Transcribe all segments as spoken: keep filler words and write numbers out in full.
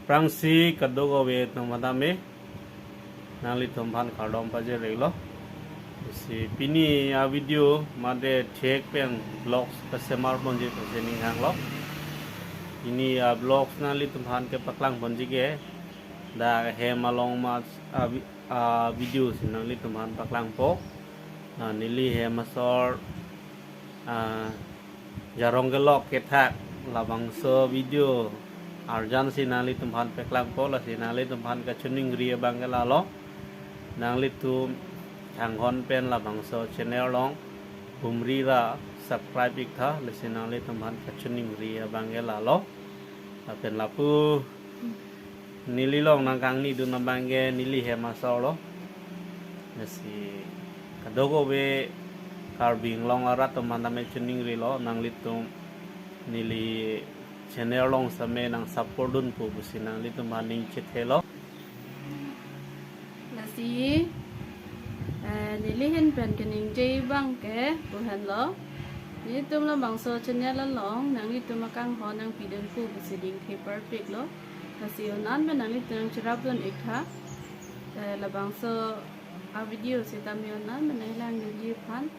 Aphrangsi kadokave atum aphan tame nanglitum aphan kardom pajir-iklo. Si pini a-video mate thek pen vlogs kasemar ponji pusi ning hanglo. Pini a-vlogs nanglitum aphan kepaklang ponji ke dak hem along ma a-vi-, a-video si nanglitum aphan paklangpo. Ah, neli hem asor, ah, jarong kelok kethak labangso video arjan si nanglitum aphan paklangpo, lasi nanglitum aphan kachiningri abang ke lalo. Nanglitum thanghon pen labangso channel along humri ra subscribe-iktha, lasi nanglitum aphan kachiningri abang ke lalo. Lapen lapu neli along nangkangnidun abang ke neli hem asor lo. Lasi kadokave Karbi Anglong arat atum aphan tame chiningrilo, nanglitum neli channel along same nang support dunpo pusi nanglitum aphan ning chethelo. Lasi, eh, neli ahin pen kaningje abang ke pu henlo. Nelitum labangso channel along nanglitum akanghon nangpidunpo pusi ning the parpiklo. Lasi un-an pen nanglitum nang cherapdun-iktha. Eh, labangso a-video sitame un-an pen nanglangdunji aphan,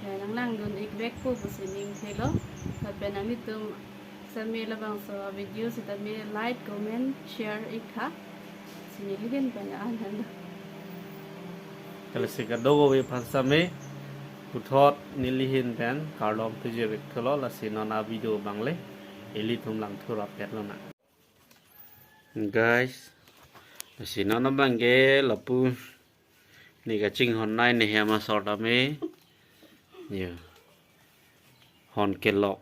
eh, nanglangdun-ik vekpo pusi ning thelo. Lapen nanglitum same labangso a-video sitame like, comment, share-iktha. Si neli ahin pen an henlo. Lasi kadokave aphan same puthot neli ahin pen kardom pajir-ikthelo, lasi non a-video abang le ilitum langthu rapetlo na. Guys, lasi non abang ke lapu ne kachinghon nei ne hem asor tame. Yo. Hon kelok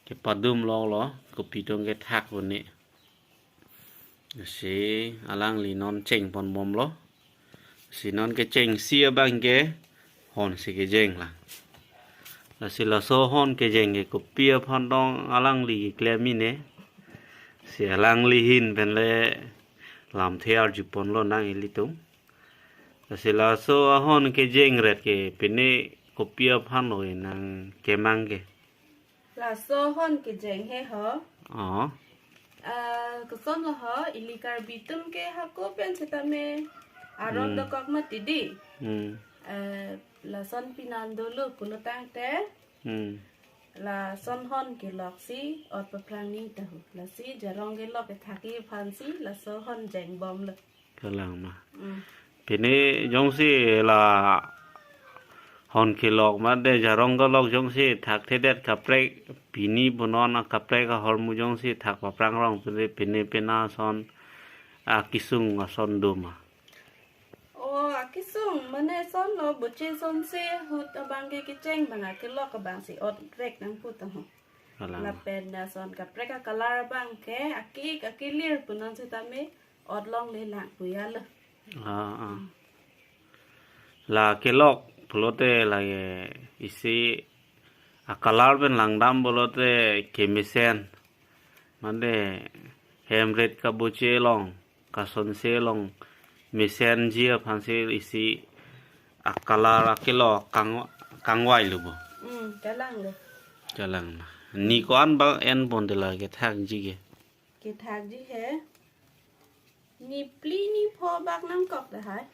kepadum loklo, kopi tong kethak pu ne. Si alangli non cheng ponbomlo. Si non kechengsi abang ke hon si kejeng lang. Lasi laso hon kejeng ke kopi aphan tong alangli keklem-i ne. Si alangli ahin pen le lamthe arju ponlo nang ilitum. Lasi laso ahon kejeng ret ke pine kopi aphan lo nangkemang ke. Laso hon kejeng he ho. Oh. Ah, kosonlo ho, ili Karbi atum ke hako pen sitame aron Hmm. dokok mati di. Hmm. Ah, lason pinan dolo pulo tangte. Hmm. Lason hon kelok si ot paphrang ni tahu. Lasi jarong kelok kethak-i aphan si laso hon jengbomlo. Kalang ma. Mm. Pine jongsi la hon kelok mate jarong kelok jongsi thakthedet kaprek pini punon akaprek ahormu jongsi thak paphrang rong pine pine pina ason akisung ason do ma. O, akisung mane ason lo, boche ason si ahut abang ke kecheng abang akelok abang si ot vek nangpu tahu. Kalang. Lapen ason kaprek a-color abang ke aki-ik akilir punon sitame ot longle lang pu ya lo. Ah, ah. La kelok pulote la ke isi a-color pen langdam pulote kemesen. Mane hem ret kaboche along, kasonse along mesenji aphan si isi a-color akelok kang, kangvai lo bo. Hmm, kalang lo. Kalang na. Ne ko-an bak en pon de la kethakji ke. Kethakji he. Niphli nipho bak nangkok tahai.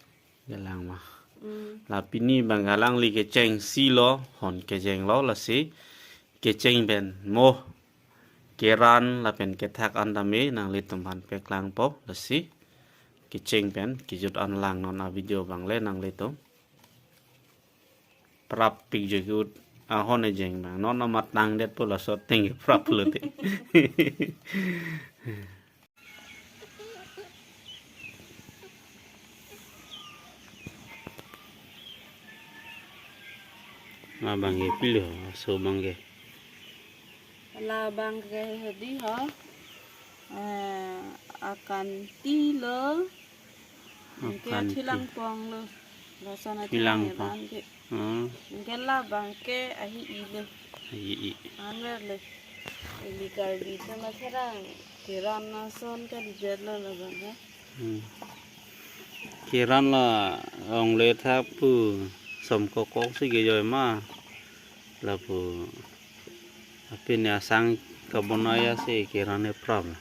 Kalang ma. Hmm. La pini abang alangli kechengsi lo, hon kejeng lo lasi. Kecheng pen mo. Keran lapen kethak an tame nanglitum aphan paklangpo lasi. Kecheng pen kejut an lang non a-video abang le nanglitum prap pik jo ke ahon ejeng abang. Non amat nangdetpo laso ateng ke prap pulote. Labang ke pilo, aso abang ke. Labang ke hedi ho. Eh, akanti lo. Anke akanti. Athi langpong lo. Lason athi thilang lang pong. Abang ke. Hmm. Anke labang ke ahi-i lo. Ahi-i. Anwer lo. Ili Karbi atum aserang keran ason kalidet lo labang ke. Hmm. Keran la ongle thak pu som kokok si kejoi ma. Lapu apin asang kabonai asi keran eprap la.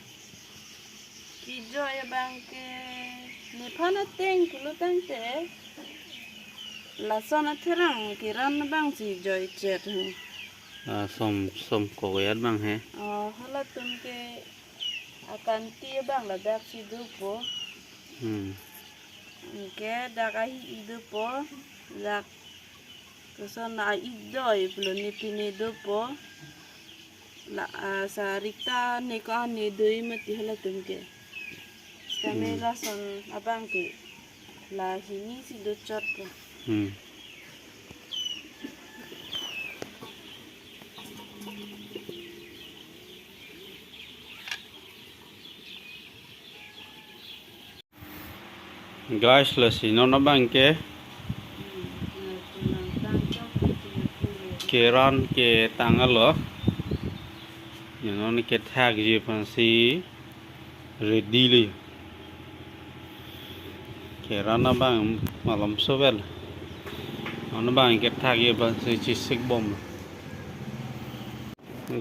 Joi abang ke nephan ateng pulo tangte lason atherang keran abang si joi chet hu. Ah, som, som koyat abang he. Oh, halatum ke akanti abang ladak si dopo. Hmm. Anke dak ahi-i dopo. Dak koson na a-ik doi pulo ne pine dopo. La, ah, sarik ta ne ko-an ne doi mati halatum ke. Sitame Hmm. lason abang ke la hini si dochot po. Hmm. Guys, lasi non abang ke keran ketang alo. Ya, non kethakji aphan si ready lo. Keran abang malom sovel. Non abang kethakji aphan si chesik bom.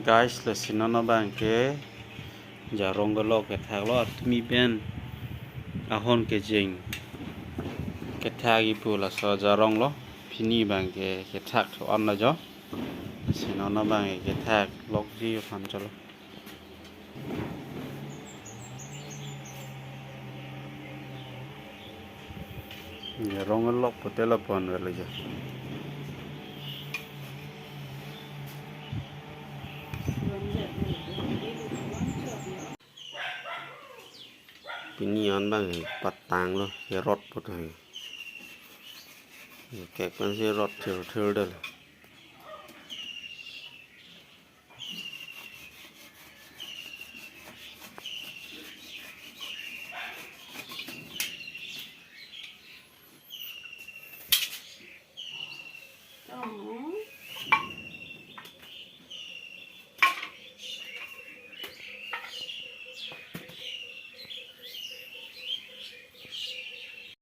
Guys, lasi non abang ke jarong kelok kethaklo, artumi pen ahon kejeng kethakji pu laso jarong lo. Pini abang ke kethak thu-an lo jo. Lasi non abang ke kethak lokji aphan cholo. Jarong kelok pulote lapu-an velo jo. Pini an abang he patang lo, kerot puthot he. Kek pen si rot thir thir dal.